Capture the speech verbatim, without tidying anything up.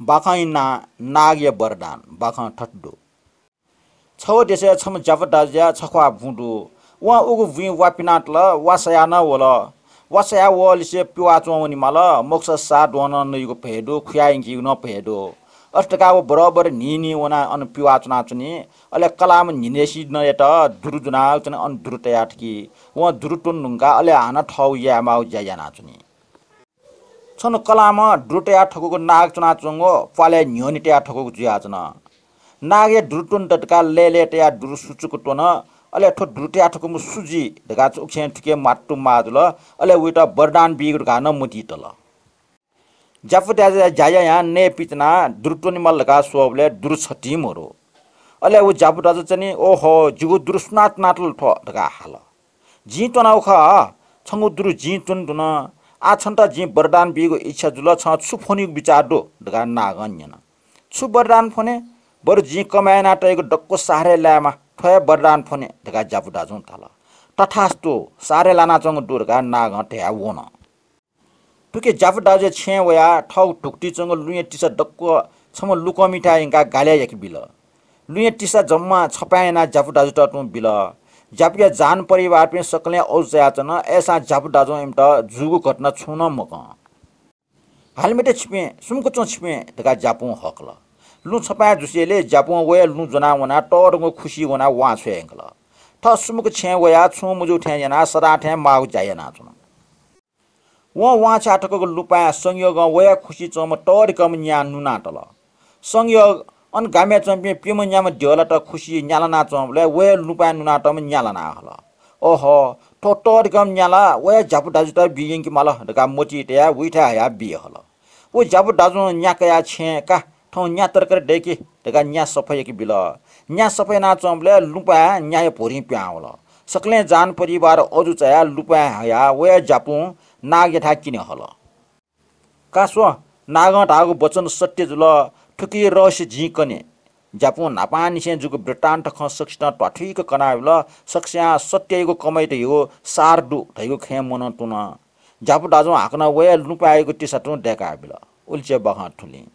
बाखंया नां नागया वरदान। बाखं थथे दु। छगू देशय् छम्ह ज्यापु दाजुया छख्वाः बुँ दु। वं उगु बुँइ वा पिनातल, वा सयाः नं वल। वा सयाः वःलिसे पिवाः च्वं वनेमाल, मखुसा साः द्वहं नं नइगु भय दु, खुयाः यंकीगु नं भय दु। अथे धकाः व बरोबर न्हिं न्हिं वनाः अन पिवाः च्वनाच्वनी। अले कलाःम्ह न्हिनय्‌सिनं यात दुरु ज्वनाच्वनी, अन दुरु तयाः थकी। वं दुरु त्वने धुंकाः अले हानं थःगु यायेमाःगु ज्या यानाच्वनी। छन्हु कलाःम्ह दुरु तयाः थकूगु नाग च्वनाच्वंगु प्वालय् न्ह्यःने तयाः थकूगु जुयाच्वन। नागया दुरु त्वने दत धकाः लय्‌लय् तयाः दुरु सुचुक त्वन। अले थ्व दुरु तयाः थकूम्ह सु जुइ धकाः उखें थुखें म्वात्तु म्वाः जुल। अले वइत वरदान बीगु धकाः नं मतिइ तल। ज्यापु दाजुया ज्या यायां नये पितिनाः दुरु त्वनेमाल धकाः स्वःबलय् दुरु छतिं मदु। अले व ज्यापु दाजु चाहिँ, "ओहो, जिगु दुरु सुनां त्वनातल थ्व?" धकाः हाल। "जिं त्वनागु खः, छंगु दुरु जिं त्वने धुन। आः छन्त जिं वरदान बीगु इच्छा जुल, छं छु फ्वनेगु बिचाः दु?" धकाः नागं न्यन। "छु वरदान फ्वने? बरु जिं कमाय् याना तयागु दक्व सारय् लायेमा, थ्व हे वरदान फ्वने," धकाः ज्यापु दाजुं धाल। "तथास्तु, सारय् लानाच्वंगु दु," धकाः नागं धयाः वन। थुखे ज्यापु दाजुया छेँय् वयाः थःगु धुकुतिइ च्वंगु लुँया तिसा दक्व छम्ह लुकंमिथाय् यंकाः गालय् याके बिल। लुँया तिसा जम्मा छपाँय् यानाः ज्यापु दाजुत तुं बिल। ज्यापुया जान परिवारपिं सकलें अजू चायाच्वन, अय्‌सां ज्यापु दाजुं इमित जूगु घटना छुं नं मकं। "हाले मते छिपिं, सुम्क च्वँ छिपिं," धकाः ज्यापुं हकल। लुँ छपाँय् जुसेंलि ज्यापुं वया लुँ ज्वनाः वनाः तःधंगु खुसिइ वनाः वां छ्वया यंकल। थः सुम्क छेँय् वयाः छुं मजू थें यानाः सदां थें माःगु ज्या यानाच्वन। वं वां छ्याः थकूगु लुँपाँय् संयोगं वया खुसिइ च्वंम्ह तःधिकःम्ह न्यां नुनातल। संयोग अन गामय् च्वंपिं प्यम्ह न्याम्ह द्यःलात खुसिइ न्यालाना च्वंबलय् वया लुँपाँय् नुनातःम्ह न्यां लाना हल। "ओहो, थ्व तःधिकःम्ह न्यां ला वया ज्यापु दाजुत बी यंके माल," धकाः मतिइ तयाः उइथाय् हयाः बी हल। व ज्यापु दाजुं न्यां कयाः छेँय् का, थौं न्यां तरकारी दय्‌कि धकाः न्यां सफा याके बिल। न्यां सफा यानाच्वंबलय् लुँपाँय् न्यांया भुरिं पिहां वल। सकलें जान परिवार अजू चायाः लुँपाँय् हयाः वया ज्यापुं नागयाथाय् क्यने हल। "का स्व, नागं धाःगु वचन सत्य जुल, थुकिया रहस्य जिं कने।" ज्यापुं न्हापांनिसें जूगु वृत्तान्त खँ सकसितं ध्वाथुइक कनाबिल। सकसियां सत्ययागु कमय् धइगु सार दु धइगु खँय् मनं तुन। ज्यापु दाजुं हाकनं वया लुँपाँय्‌यागु तिसा तुं दय्‌काबिल। उलिचे बाखं थुलि।